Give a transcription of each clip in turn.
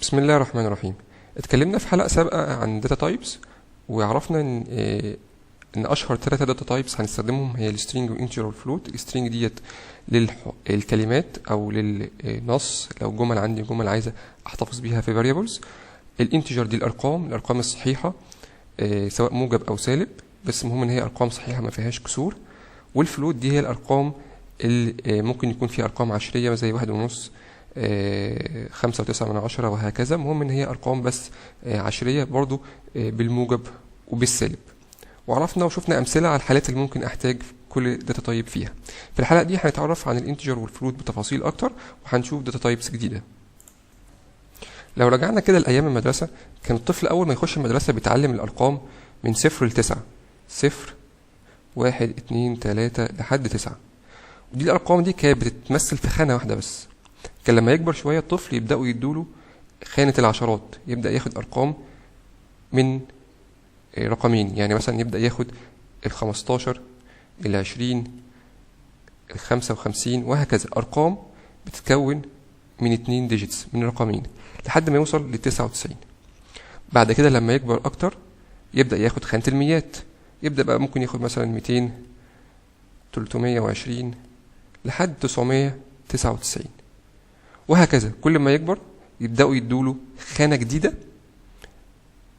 بسم الله الرحمن الرحيم. اتكلمنا في حلقة سابقة عن data types، وعرفنا ان اشهر ثلاثة data types هنستخدمهم هي ال string وال integer وال float. ال string ديت للكلمات او للنص، لو جمل عندي جمل عايزة احتفظ بيها في variables. ال integer دي الارقام الصحيحة، سواء موجب او سالب، بس المهم ان هي ارقام صحيحة ما فيهاش كسور. وال float دي هي الارقام اللي ممكن يكون فيها ارقام عشرية زي 1.5، 5.9 وهكذا. المهم ان هي ارقام بس عشرية برضو، بالموجب وبالسالب. وعرفنا وشفنا امثلة على الحالات اللي ممكن احتاج كل data type فيها. في الحلقة دي هنتعرف عن ال integer وال float بتفاصيل اكتر، وهنشوف data types جديدة. لو رجعنا كده لايام المدرسة، كان الطفل اول ما يخش المدرسة بيتعلم الارقام من 0 ل9، 0 1 2 3 لحد 9، ودي الارقام دي كانت بتتمثل في خانة واحدة بس. كان لما يكبر شوية الطفل يبدأوا يدوله خانة العشرات، يبدأ ياخد أرقام من رقمين، يعني مثلا يبدأ ياخد 15، 20، 55 وهكذا، أرقام بتتكون من 2 digits، من رقمين، لحد ما يوصل ل99. بعد كده لما يكبر أكتر يبدأ ياخد خانة الميات، يبدأ بقى ممكن ياخد مثلا 200، 320 لحد 999 وهكذا. كل ما يكبر يبدأوا يدوله خانة جديدة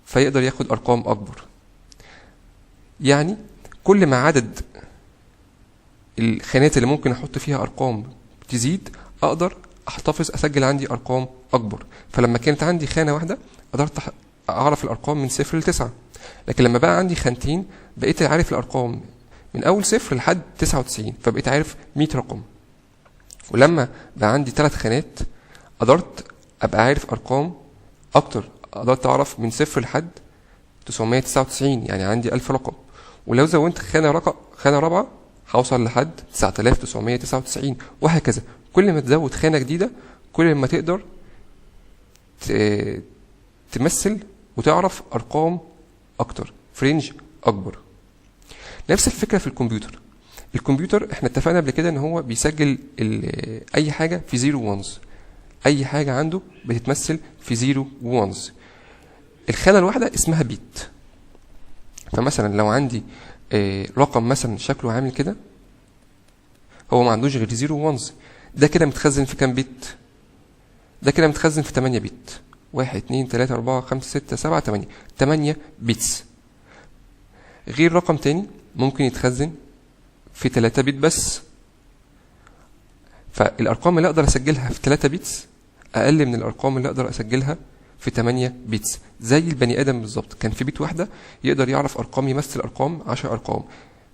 فيقدر ياخد أرقام أكبر. يعني كل ما عدد الخانات اللي ممكن أحط فيها أرقام تزيد، أقدر أحتفظ أسجل عندي أرقام أكبر. فلما كانت عندي خانة واحدة قدرت أعرف الأرقام من 0 ل9، لكن لما بقى عندي خانتين بقيت عارف الأرقام من أول 0 لحد 99، فبقيت عارف 100 رقم. ولما بقى عندي 3 خانات قدرت أبقى عارف أرقام أكتر، قدرت أعرف من 0 لحد 999، يعني عندي 1000 رقم. ولو زودت خانة رابعة هوصل لحد 9999 وهكذا. كل ما تزود خانة جديدة كل ما تقدر تمثل وتعرف أرقام أكتر، ف range أكبر. نفس الفكرة في الكمبيوتر. الكمبيوتر احنا اتفقنا قبل كده ان هو بيسجل اي حاجة في 0 ones، اي حاجة عنده بتتمثل في 0 ones. الخانة الواحدة اسمها bit. فمثلا لو عندي رقم مثلا شكله عامل كده، هو ما عندوش غير 0 ones، ده كده متخزن في كام bit؟ ده كده متخزن في 8 bit، 1 2 3 4 5 6 7 8، 8 bits. غير رقم تاني ممكن يتخزن في 3 bit بس. فالأرقام اللي أقدر أسجلها في 3 bits أقل من الأرقام اللي أقدر أسجلها في 8 bits. زي البني آدم بالظبط، كان في bit واحدة يقدر يعرف أرقام، يمثل أرقام 10 أرقام،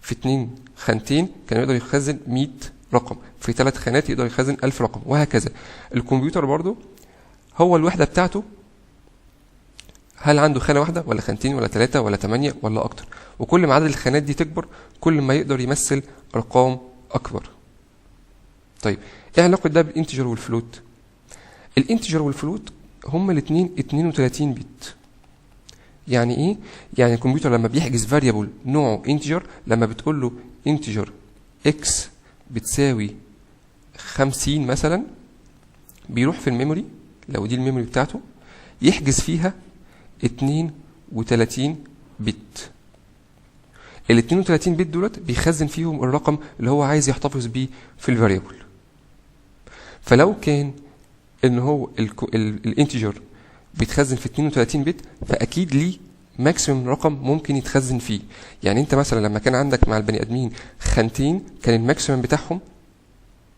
في 2 خانتين كان يقدر يخزن 100 رقم، في 3 خانات يقدر يخزن 1000 رقم وهكذا. الكمبيوتر برضو هو الوحدة بتاعته هل عنده خانة واحدة ولا خانتين ولا 3 ولا 8 ولا أكتر، وكل ما عدد الخانات دي تكبر كل ما يقدر يمثل أرقام أكبر. طيب إيه علاقة ده بال integer وال float؟ ال integer وال float هما الاتنين 32 bit. يعني إيه؟ يعني الكمبيوتر لما بيحجز variable نوعه integer، لما بتقول له integer x بتساوي 50 مثلا، بيروح في ال memory، لو دي ال memory بتاعته، يحجز فيها 32 bit. ال 32 bit دولت بيخزن فيهم الرقم اللي هو عايز يحتفظ بيه في ال variable. فلو كان ان هو ال integer بيتخزن في 32 bit، فاكيد ليه maximum رقم ممكن يتخزن فيه. يعني انت مثلا لما كان عندك مع البني ادمين خانتين كان ال maximum بتاعهم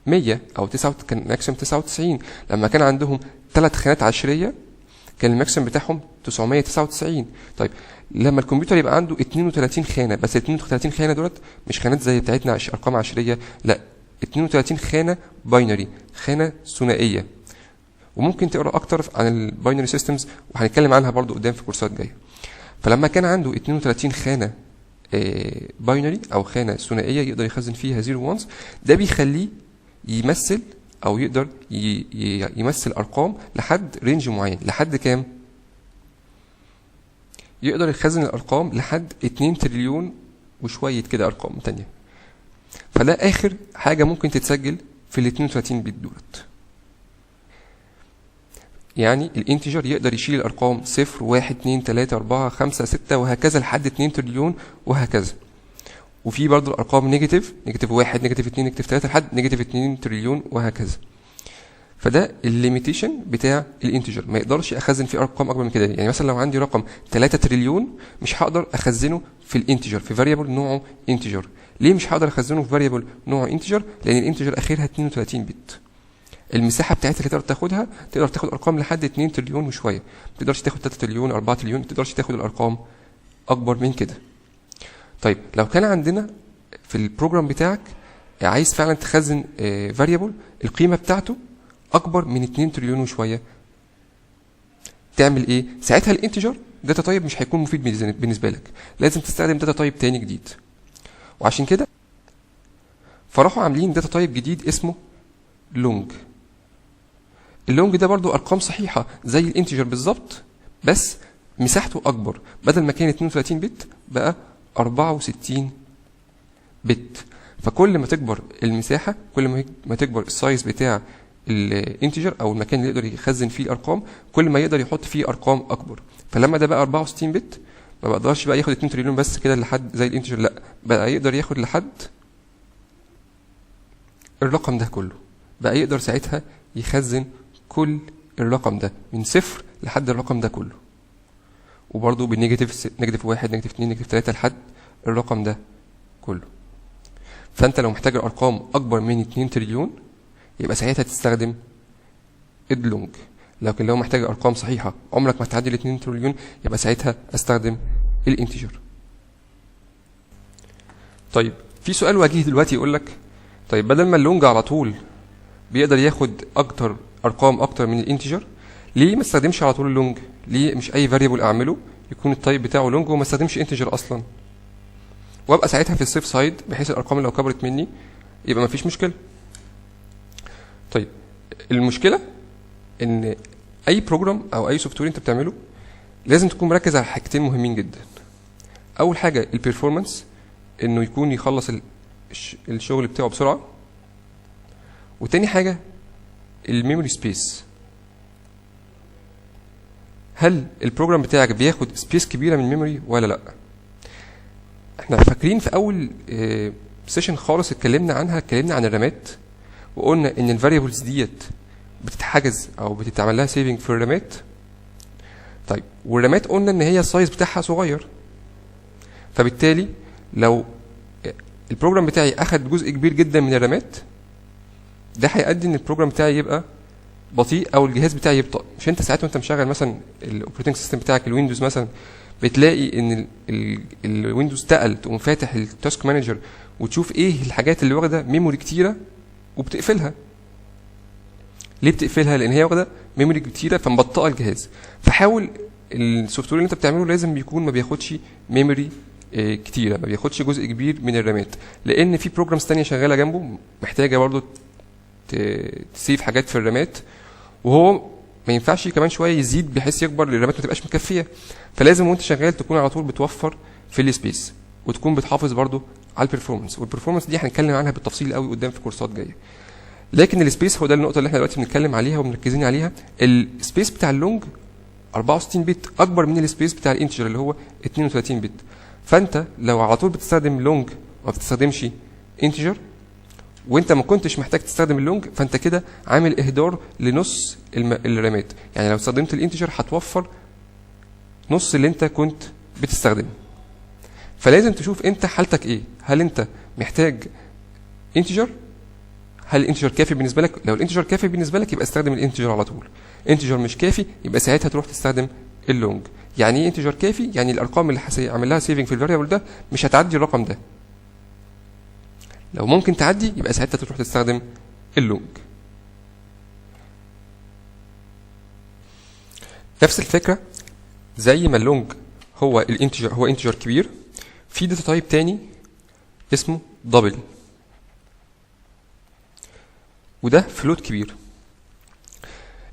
100 او 9، كان maximum 99. لما كان عندهم 3 خانات عشرية كان ال maximum بتاعهم 999. طيب لما الكمبيوتر يبقى عنده 32 خانة، بس 32 خانة دولت مش خانات زي بتاعتنا ارقام عشرية، لا 32 خانة binary، خانة ثنائية. وممكن تقرا اكتر عن ال binary systems وهنتكلم عنها برضو قدام في كورسات جاية. فلما كان عنده 32 خانة binary او خانة ثنائية يقدر يخزن فيها 0 ones، ده بيخليه يمثل او يقدر يمثل ارقام لحد range معين. لحد كام؟ يقدر يخزن الارقام لحد 2 تريليون وشوية كده ارقام تانية. فده اخر حاجة ممكن تتسجل في ال 32 bit دولت. يعني ال integer يقدر يشيل الارقام 0 1 2 3 4 5 6 وهكذا لحد 2 تريليون وهكذا. وفي برضه الارقام negative، negative 1، negative 2، negative 3 لحد negative 2 تريليون وهكذا. فده ال limitation بتاع ال integer، ما يقدرش اخزن فيه ارقام اكبر من كده. يعني مثلا لو عندي رقم 3 تريليون مش هقدر اخزنه في ال integer، في variable نوعه integer. ليه مش هقدر اخزنه في variable نوعه integer؟ لان ال integer اخرها 32 bit. المساحة بتاعتها اللي تقدر تاخدها، تقدر تاخد ارقام لحد 2 تريليون وشوية، ما تقدرش تاخد 3 تريليون، 4 تريليون، ما تقدرش تاخد الارقام اكبر من كده. طيب لو كان عندنا في ال program بتاعك عايز فعلا تخزن variable القيمة بتاعته اكبر من 2 تريليون وشوية، تعمل ايه ساعتها؟ ال integer data type مش هيكون مفيد بالنسبة لك، لازم تستخدم data type تاني جديد. وعشان كده فراحوا عاملين data type جديد اسمه long. ال long ده برضو ارقام صحيحه زي ال integer بالظبط، بس مساحته اكبر، بدل ما كان 32 bit بقى 64 bit. فكل ما تكبر المساحة، كل ما تكبر ال size بتاع ال integer او المكان اللي يقدر يخزن فيه الارقام، كل ما يقدر يحط فيه ارقام اكبر. فلما ده بقى 64 bit ما بقدرش بقى ياخد 2 تريليون بس كده لحد زي ال integer، لا بقى يقدر ياخد لحد الرقم ده كله، بقى يقدر ساعتها يخزن كل الرقم ده من صفر لحد الرقم ده كله، وبرضه بال negative، negative 1، negative 2، negative 3 لحد الرقم ده كله. فانت لو محتاج الارقام اكبر من 2 تريليون يبقى ساعتها تستخدم ال long، لكن لو محتاج ارقام صحيحه عمرك ما تعدي ال 2 تريليون يبقى ساعتها استخدم ال integer. طيب في سؤال وجيه دلوقتي يقول لك طيب بدل ما ال long على طول بيقدر ياخد اكتر ارقام اكتر من ال integer، ليه ما استخدمش على طول ال long؟ ليه مش اي variable اعمله يكون ال type بتاعه long وما استخدمش integer اصلا، وابقى ساعتها في ال safe side بحيث الارقام لو كبرت مني يبقى مفيش مشكلة. طيب المشكلة ان اي program او اي software انت بتعمله لازم تكون مركز على حاجتين مهمين جدا. اول حاجة ال performance، انه يكون يخلص الشغل بتاعه بسرعة، وتاني حاجة ال memory space. هل ال program بتاعك بياخد space كبيرة من ال memory ولا لا؟ احنا فاكرين في اول session خالص اتكلمنا عنها، اتكلمنا عن الرامات، وقلنا ان ال variables ديت بتتحجز او بتتعمل لها saving في الرامات. طيب والرامات قلنا ان هي ال size بتاعها صغير، فبالتالي لو ال program بتاعي اخد جزء كبير جدا من الرامات ده هيؤدي ان ال program بتاعي يبقى بطيء او الجهاز بتاعي يبطأ. مش انت ساعات وانت مشغل مثلا ال operating system بتاعك ال Windows مثلا بتلاقي ان ال Windows تقل، تقوم فاتح ال task manager وتشوف ايه الحاجات اللي واخده memory كتيرة وبتقفلها. ليه بتقفلها؟ لان هي واخده memory كتيرة فمبطئه الجهاز. فحاول ال software اللي انت بتعمله لازم يكون ما بياخدش memory كتيرة، ما بياخدش جزء كبير من الرامات، لان في programs تانية شغالة جنبه محتاجه برضه ت save حاجات في الرامات، وهو ما ينفعش كمان شوية يزيد بحيث يكبر الرامات ما تبقاش مكفيه. فلازم وانت شغال تكون على طول بتوفر في ال space، وتكون بتحافظ برضه على ال performance. وال performance دي هنتكلم عنها بالتفصيل قوي قدام في كورسات جاية. لكن ال space هو ده النقطة اللي احنا دلوقتي بنتكلم عليها ومركزين عليها. ال space بتاع ال long 64 bit اكبر من ال space بتاع ال integer اللي هو 32 bit. فانت لو على طول بتستخدم long وما بتستخدمش integer، وانت ما كنتش محتاج تستخدم ال long، فانت كده عامل اهدار لنص الرامات. يعني لو استخدمت ال integer هتوفر نص اللي انت كنت بتستخدمه. فلازم تشوف انت حالتك ايه، هل انت محتاج integer؟ هل ال integer كافي بالنسبة لك؟ لو ال integer كافي بالنسبة لك يبقى استخدم ال integer على طول. integer مش كافي يبقى ساعتها تروح تستخدم ال long. يعني ايه integer كافي؟ يعني الارقام اللي هعمل لها saving في ال variable ده مش هتعدي الرقم ده. لو ممكن تعدي يبقى ساعتها تروح تستخدم ال long. نفس الفكرة زي ما ال long هو ال integer، هو integer كبير، في data type تاني اسمه double، وده float كبير.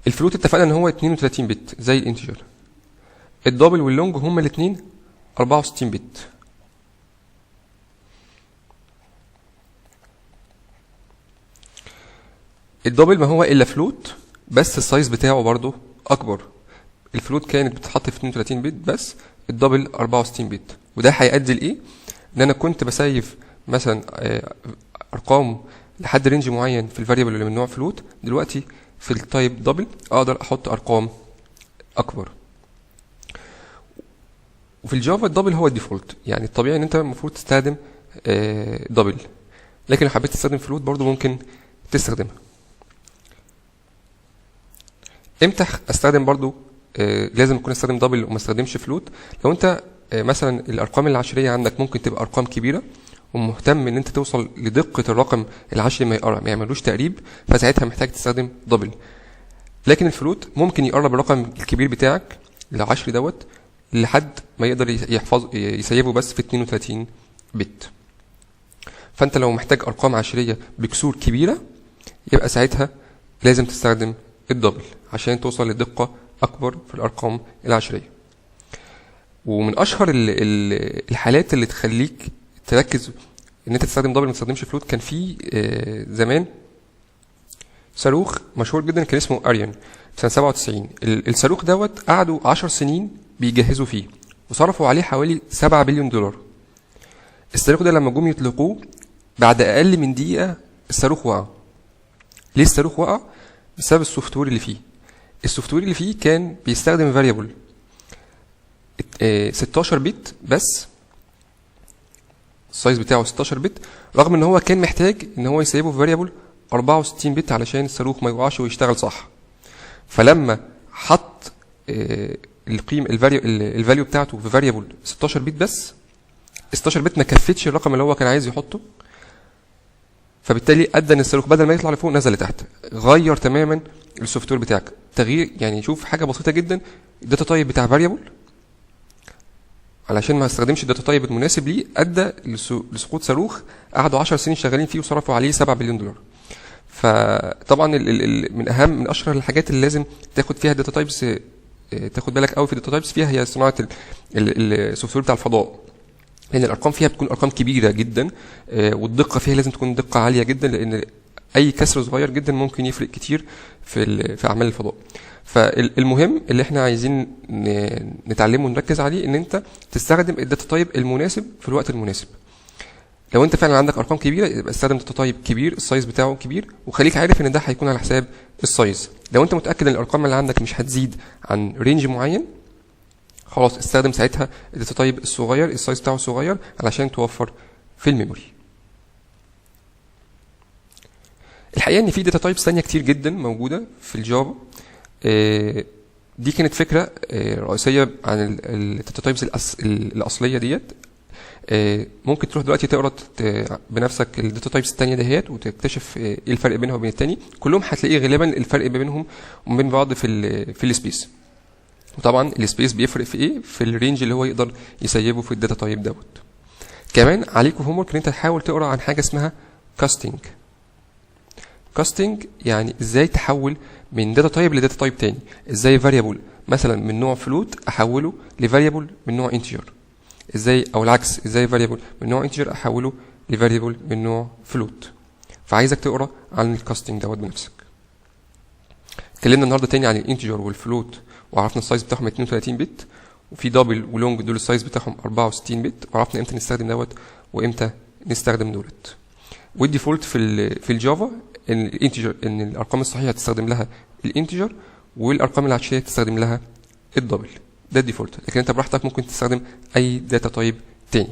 ال float اتفقنا ان هو 32 bit زي ال integer. ال double وال long هما الاثنين 64 bit. ال double ما هو الا float، بس ال size بتاعه برضو اكبر. ال float كانت بتتحط في 32 bit بس، ال double 64 bit. وده هيؤدي لايه؟ ان انا كنت ب save مثلا ارقام لحد range معين في ال variable اللي من نوع float، دلوقتي في ال type double اقدر احط ارقام اكبر. وفي ال Java ال double هو ال default، يعني الطبيعي ان انت المفروض تستخدم double، لكن لو حبيت تستخدم float برضو ممكن تستخدمها. امتى استخدم برضو لازم اكون استخدم double وما استخدمش float؟ لو انت مثلا الارقام العشريه عندك ممكن تبقى ارقام كبيرة ومهتم ان انت توصل لدقه الرقم العشري ما يعملوش تقريب، فساعتها محتاج تستخدم double. لكن ال float ممكن يقرب الرقم الكبير بتاعك العشري دوت لحد ما يقدر يحفظ يسيبه بس في 32 bit. فانت لو محتاج ارقام عشرية بكسور كبيرة يبقى ساعتها لازم تستخدم ال double عشان توصل لدقه اكبر في الارقام العشريه. ومن اشهر الحالات اللي تخليك تركز ان انت تستخدم double ما تستخدمش float، كان في زمان صاروخ مشهور جدا كان اسمه اريان في سنة 97. الصاروخ دوت قعدوا 10 سنين بيجهزوا فيه وصرفوا عليه حوالي 7 بليون دولار. الصاروخ ده لما جم يطلقوه بعد اقل من دقيقة الصاروخ وقع. ليه الصاروخ وقع؟ بسبب ال software اللي فيه. ال software اللي فيه كان بيستخدم variable 16 bit بس، ال size بتاعه 16 bit، رغم ان هو كان محتاج ان هو يسيبه في variable 64 bit علشان الصاروخ ما يوقعش ويشتغل صح. فلما حط القيمة ال value بتاعته في variable 16 bit بس، 16 bit ما كفتش الرقم اللي هو كان عايز يحطه، فبالتالي ادى ان الصاروخ بدل ما يطلع لفوق نزل لتحت. غير تماما ال software بتاعك تغيير، يعني شوف حاجة بسيطة جدا، ال data type بتاع variable علشان ما استخدمش ال data type المناسب ليه ادى لسقوط صاروخ قعدوا 10 سنين شغالين فيه وصرفوا عليه 7 بليون دولار. فطبعا من اهم من اشهر الحاجات اللي لازم تاخد فيها ال data types، تاخد بالك قوي في ال data types فيها، هي صناعة ال software بتاع الفضاء، لان الارقام فيها بتكون ارقام كبيرة جدا، والدقه فيها لازم تكون دقه عالية جدا، لان اي كسر صغير جدا ممكن يفرق كتير في اعمال الفضاء. فالمهم اللي احنا عايزين نتعلمه ونركز عليه ان انت تستخدم ال data type المناسب في الوقت المناسب. لو انت فعلا عندك ارقام كبيرة يبقى استخدم data type كبير، ال size بتاعه كبير، وخليك عارف ان ده هيكون على حساب ال size. لو انت متاكد ان الارقام اللي عندك مش هتزيد عن range معين، خلاص استخدم ساعتها ال data type الصغير، ال size بتاعه صغير، علشان توفر في ال memory. الحقيقة ان في data types ثانية كتير جدا موجودة في ال Java. دي كانت فكرة رئيسية عن ال data types الاصلية ديت. ممكن تروح دلوقتي تقرا بنفسك ال data types الثانية دهيت وتكتشف ايه الفرق بينها وبين الثاني. كلهم هتلاقيه غالبا الفرق ما بينهم وبين بعض في ال space. وطبعا ال space بيفرق في ايه؟ في ال range اللي هو يقدر يسيبه في ال data type دوت. كمان عليكم homework ان انت تحاول تقرا عن حاجة اسمها casting. casting يعني ازاي تحول من data type ل data type تاني، ازاي variable مثلا من نوع float احوله ل variable من نوع integer، ازاي او العكس، ازاي variable من نوع integer احوله ل variable من نوع float. فعايزك تقرا عن ال casting دوت بنفسك. اتكلمنا النهارده تاني عن ال integer وال float وعرفنا ال size بتاعهم 32 bit، وفي double و long دول ال size بتاعهم 64 bit، وعرفنا امتى نستخدم دوت وامتى نستخدم دولت. وال default في ال Java ان ال integer، ان الارقام الصحيحة تستخدم لها ال integer والارقام العشريه تستخدم لها ال double، ده ال default. لكن انت براحتك ممكن تستخدم اي data type تاني.